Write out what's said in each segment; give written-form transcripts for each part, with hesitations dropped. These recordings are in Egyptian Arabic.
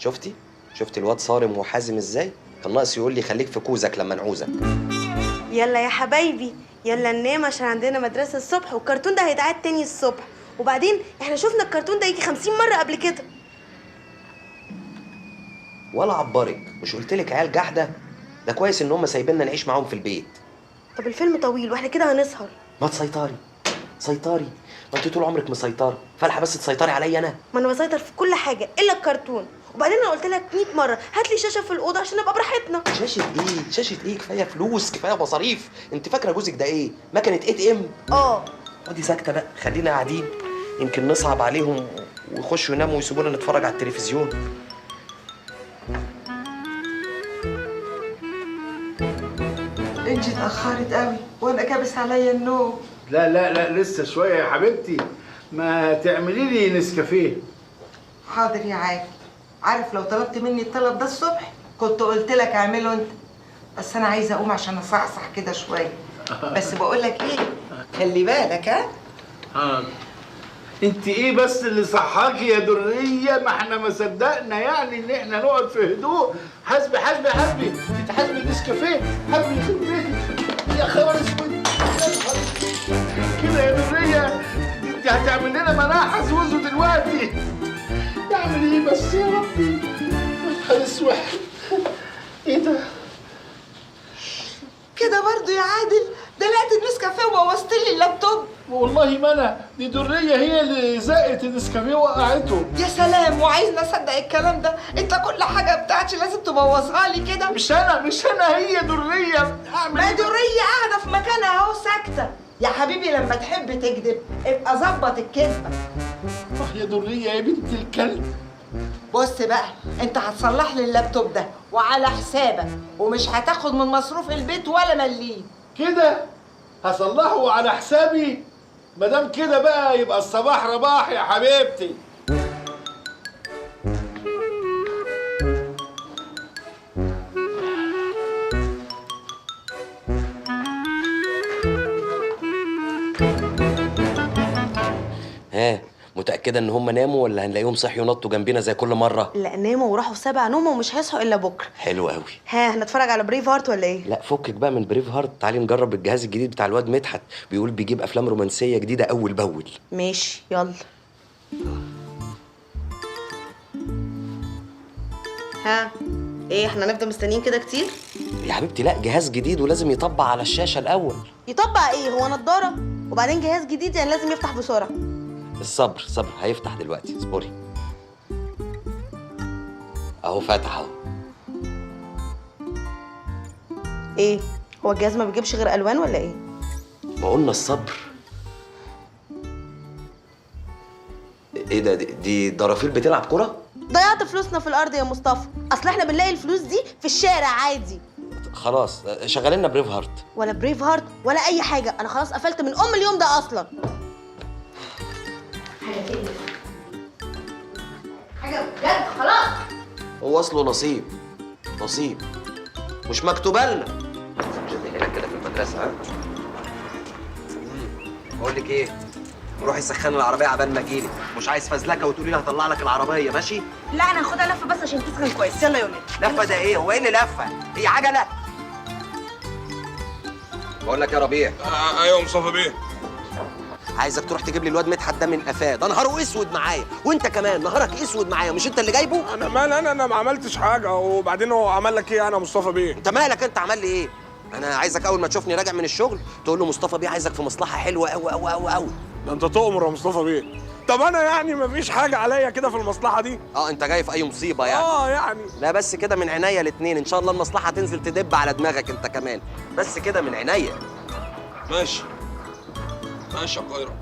شفتي؟ شفتي الواد صارم وحازم ازاي؟ كان ناقص يقول لي خليك في كوزك لما نعوزك. يلا يا حبايبي يلا ننام عشان عندنا مدرسه الصبح، والكرتون ده هيتعاد تاني الصبح، وبعدين احنا شفنا الكرتون ده يجي 50 مرة قبل كده. ولا عبرك، مش قلت لك عيال جحده؟ ده كويس ان هم سايبيننا نعيش معاهم في البيت. طب الفيلم طويل واحنا كده هنسهر. ما تسيطري سيطري، ما انت طول عمرك مسيطرة، فالحه بس تسيطري عليا انا. ما انا بسيطر في كل حاجة الا الكرتون، وبعدين انا قلت لك 100 مرة هات لي شاشة في الاوضة عشان ابقى براحتنا. شاشة ايه؟ شاشة ايه؟ كفاية فلوس، كفاية مصاريف، انت فاكره جوزك ده ايه؟ مكنه ATM؟ اه. اقعدي ساكته بقى، خلينا قاعدين يمكن نصعب عليهم ويخشوا يناموا ويسيبونا نتفرج على التلفزيون. انجي اتأخرت قوي وانا كابس عليا النوم. لا لا لا لسه شوية يا حبيبتي، ما تعملي لي نسكافيه. حاضر يا عادل، عارف لو طلبت مني الطلب ده الصبح كنت قلت لك اعمله انت، بس انا عايزه اقوم عشان اصحصح كده شوية. بس بقول لك ايه، خلي بالك. ها انت ايه بس اللي صحاكي يا دريه؟ ما احنا ما صدقنا يعني ان احنا نقعد في هدوء. حاسبي حاسبي حاسبي، انت حاسبي النسكافيه، حاسبي يخرب بيتك يا خبر اسود كده يا دريه، انت هتعمل لنا مناحه زوزو دلوقتي. اعمل ايه بس يا ربي؟ يا نهار اسود، ايه ده؟ كده برضه يا عادل دلقت النسكافيه وبوظت لي اللابتوب. والله ما انا، دي دريه هي اللي زقت النسكافيه وقعته. يا سلام، وعايزني اصدق الكلام ده؟ انت كل حاجة بتاعتي لازم تبوظها لي كده. مش انا، مش انا، هي دريه. اعمل ما دريه قاعدة في مكانها اهو ساكته. يا حبيبي لما تحب تكذب ابقى ظبط الكذبة. يا دريه يا بنت الكلب. بص بقى، انت هتصلح لي اللابتوب ده وعلى حسابك، ومش هتاخد من مصروف البيت ولا مليم. كده هصلحه على حسابي؟ ما دام كده بقى يبقى الصباح رباح يا حبيبتي. ها متأكدة إن هم ناموا ولا هنلاقيهم صحيوا نطوا جنبنا زي كل مرة؟ لا ناموا وراحوا 7 نومة ومش هيصحوا إلا بكرة. حلو قوي. ها هنتفرج على Braveheart ولا إيه؟ لا فكك بقى من Braveheart، تعالي نجرب الجهاز الجديد بتاع الواد مدحت، بيقول بيجيب أفلام رومانسية جديدة أول بأول. ماشي يلا. ها إيه إحنا هنفضل مستنيين كده كتير؟ يا حبيبتي لا، جهاز جديد ولازم يطبق على الشاشة الأول. يطبق إيه؟ هو نضارة؟ وبعدين جهاز جديد يعني لازم يفتح بسرعة. الصبر صبر، هيفتح دلوقتي، اصبري. اهو فتح اهو. ايه هو الجهاز ما بيجيبش غير الوان ولا ايه؟ ما قلنا الصبر. ايه ده؟ دي ضرافيل بتلعب كرة؟ ضيعت فلوسنا في الارض يا مصطفى، اصل احنا بنلاقي الفلوس دي في الشارع عادي. خلاص شغالين Braveheart. ولا Braveheart ولا اي حاجة، انا خلاص قفلت من ام اليوم ده اصلا. حاجة بجد خلاص. هو اصله نصيب، نصيب مش مكتوبة لنا. مش هديها لك كده في المدرسة. ها بقول لك ايه، روحي سخني العربية عبال ما اجيلك، مش عايز فزلكه وتقولي لي هطلع لك العربية. ماشي؟ لا انا هاخدها لفه بس عشان تسخن كويس. يلا يا ولاد. لفه ده ايه؟ هو ايه اللي لفه؟ هي عجله؟ بقول لك يا ربيع. ايوه مصطفى بيه، عايزك تروح تجيب لي الواد مدحت ده من قفاه، ده نهاره اسود معايا، وانت كمان نهارك اسود معايا، مش انت اللي جايبه؟ انا مال، انا ما عملتش حاجة، وبعدين هو عمل لك ايه انا مصطفى بيه؟ انت مالك، انت عمل لي ايه؟ انا عايزك اول ما تشوفني راجع من الشغل تقول له مصطفى بيه عايزك في مصلحة حلوة قوي قوي قوي قوي. ده انت تؤمر يا مصطفى بيه. طب انا يعني مفيش حاجة عليا كده في المصلحة دي؟ اه انت جاي في اي مصيبة يعني؟ اه يعني لا بس كده من عينيا الاثنين، ان شاء الله المصلحة تنزل تدب على دماغك انت كمان، بس كده من عينيا. ماشي ماشي يا قاهرة.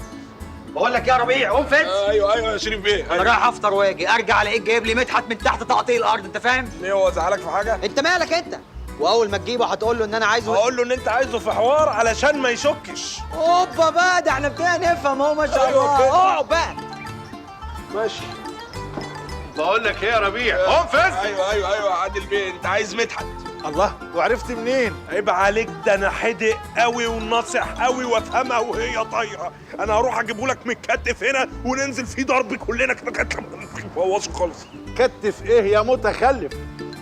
بقول لك يا ربيع قوم فين؟ ايوه ايوه يا شريف بيه. أيوة. انا رايح افطر واجي، ارجع الاقيك جايب لي مدحت من تحت تقطيع الارض، انت فاهم؟ ليه هو زعلك في حاجة؟ انت مالك انت؟ واول ما تجيبه هتقول له ان انا عايزه. هقول له ان انت عايزه في حوار علشان ما يشكش. اوبا بقى، ده احنا ابتدينا نفهم اهو ما شاء الله. اقعد بقى. ماشي. بقول لك ايه يا ربيع، قوم فز. ايوه ايوه ايوه عادل بيه، انت عايز مدحت. الله، وعرفت منين؟ عيب عليك، ده انا حدق قوي وناصح قوي وافهمها وهي طايره. انا هروح اجيبه لك متكتف هنا وننزل فيه ضرب كلنا كده، بوظه خالص. كتف ايه يا متخلف؟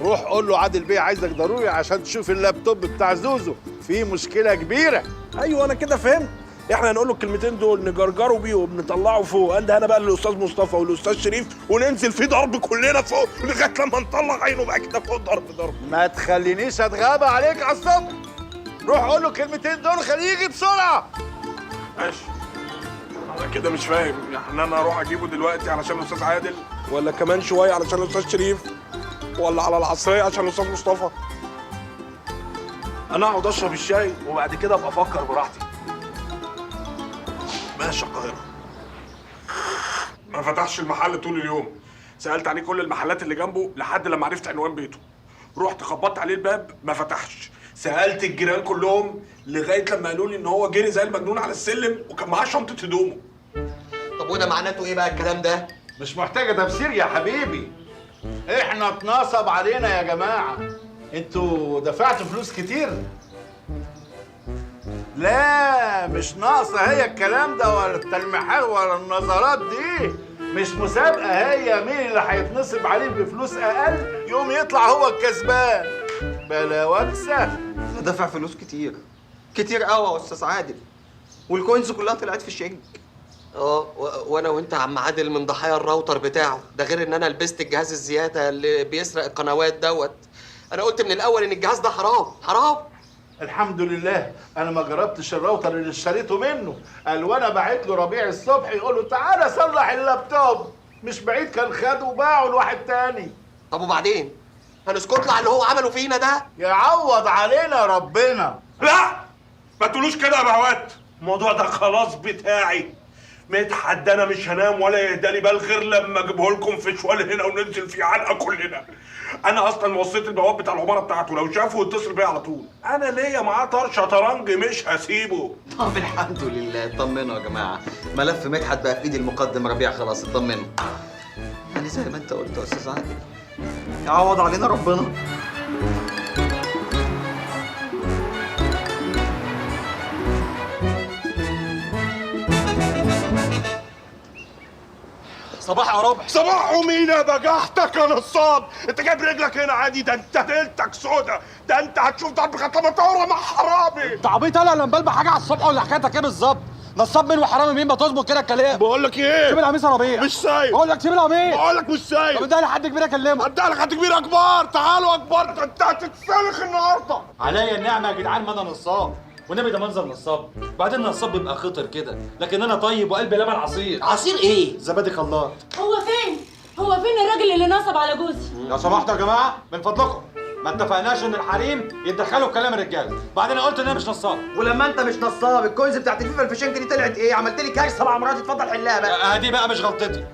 روح قول له عادل بيه عايزك ضروري عشان تشوف اللابتوب بتاع زوزو، في مشكلة كبيرة. ايوه انا كده فهمت. احنا هنقول له الكلمتين دول نجرجره بيهم نطلعه فوق، عند انا بقى للاستاذ مصطفى والاستاذ شريف، وننزل فيه ضرب كلنا فوق لغاية لما نطلع عينه بقى كده فوق ضرب ضرب. ما تخلينيش اتغابى عليك على الصبح. روح قول له الكلمتين دول خليه يجي بسرعة. ماشي. انا كده مش فاهم، يعني انا اروح اجيبه دلوقتي علشان الاستاذ عادل، ولا كمان شوية علشان الاستاذ شريف، ولا على العصرية عشان الاستاذ مصطفى؟ انا اقعد اشرب الشاي وبعد كده ابقى افكر براحتي. ماشي القاهرة. ما فتحش المحل طول اليوم، سألت عليه كل المحلات اللي جنبه لحد لما عرفت عنوان بيته. رحت خبطت عليه الباب ما فتحش، سألت الجيران كلهم لغاية لما قالوا لي إن هو جري زي المجنون على السلم وكان معاه شنطة هدومه. طب وده معناته إيه بقى الكلام ده؟ مش محتاجة تفسير يا حبيبي. إحنا اتنصب علينا يا جماعة. أنتوا دفعتوا فلوس كتير؟ لا مش ناقصة هي الكلام ده ولا التلميحات ولا النظرات دي. مش مسابقة هي، مين اللي هيتنصب عليه بفلوس أقل يقوم يطلع هو الكسبان. بلا وكسة. أنا دافع فلوس كتير كتير قوي يا أستاذ عادل، وال coins كلها طلعت في الشنك. اه وانا وانت يا عم عادل من ضحايا الراوتر بتاعه ده، غير ان انا لبست الجهاز الزيادة اللي بيسرق القنوات دوت. انا قلت من الاول ان الجهاز ده حرام حرام. الحمد لله انا ما جربتش الراوتر اللي اشتريته منه. قال وانا باعت له ربيع الصبح يقول له تعالى صلح اللابتوب، مش بعيد كان خده وباعه لواحد تاني. طب وبعدين هنسكت له على اللي هو عمله فينا ده؟ يعوض علينا ربنا. لا ما تقولوش كده يا بهوات، الموضوع ده خلاص بتاعي. مدحت ده انا مش هنام ولا يهدالي بال غير لما اجيبه لكم في شوال هنا وننزل فيه علقه كلنا. انا اصلا وصيت البواب بتاع العمارة بتاعته لو شافه يتصل بيا على طول. انا ليا معاه طار شطرنج مش هسيبه. طب الحمد لله، اطمنوا يا جماعة، ملف مدحت بقى في ايد المقدم ربيع، خلاص اطمنوا. يعني زي ما انت قلت يا استاذ عادل، يعوض علينا ربنا. صباح يا ربح. صباح ومينا بجحتك يا نصاب، انت جايب رجلك هنا عادي؟ ده انت ليلتك سودا، ده انت هتشوف ضرب خطمة مع حرامي. انت عبيط انا لما بلبع حاجة على الصبح ولا حكايتك ايه بالظبط؟ نصاب مين وحرامي مين؟ ما تظبط كده الكلام. بقول لك ايه؟ سيب القميص يا ربيع. مش سايب. بقول لك سيب القميص. بقول لك مش سايب. طب اديها لحد كبير اكلمه. اديها لحد كبير اكبر، تعالوا اكبر، ده انت هتتسلخ النهارده. عليا النعمة يا جدعان ما انا نصاب، والنبي ده منظر نصاب. بعدين النصاب بيبقى خطر كده، لكن انا طيب وقلبي لبن عصير. عصير ايه؟ زبادي خلاط. هو فين؟ هو فين الراجل اللي نصب على جوزي؟ لو سمحتوا يا جماعة من فضلكم، ما اتفقناش ان الحريم يتدخلوا في كلام الرجالة. بعدين انا قلت ان انا مش نصاب. ولما انت مش نصاب ال coins بتاعت الفيفا الفشنك دي طلعت ايه؟ عملت لي كارثة مع مراتي، اتفضل حلها بقى. دي بقى مش غلطتي،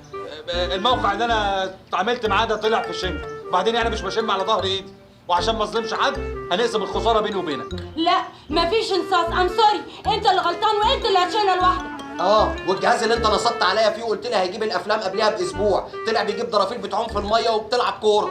الموقع اللي انا اتعاملت معاه ده طلع فشنك. بعدين انا مش بشم على ظهر ايدي، وعشان ما اظلمش حد هنقسم الخسارة بيني وبينك. لا مفيش انصاص، I'm sorry، انت اللي غلطان وانت اللي هتشيلها لوحدك. والجهاز اللي انت نصبت عليا فيه وقلت لي هيجيب الافلام قبلها باسبوع، طلع بيجيب درافيل بتعوم في المية وبتلعب كورة.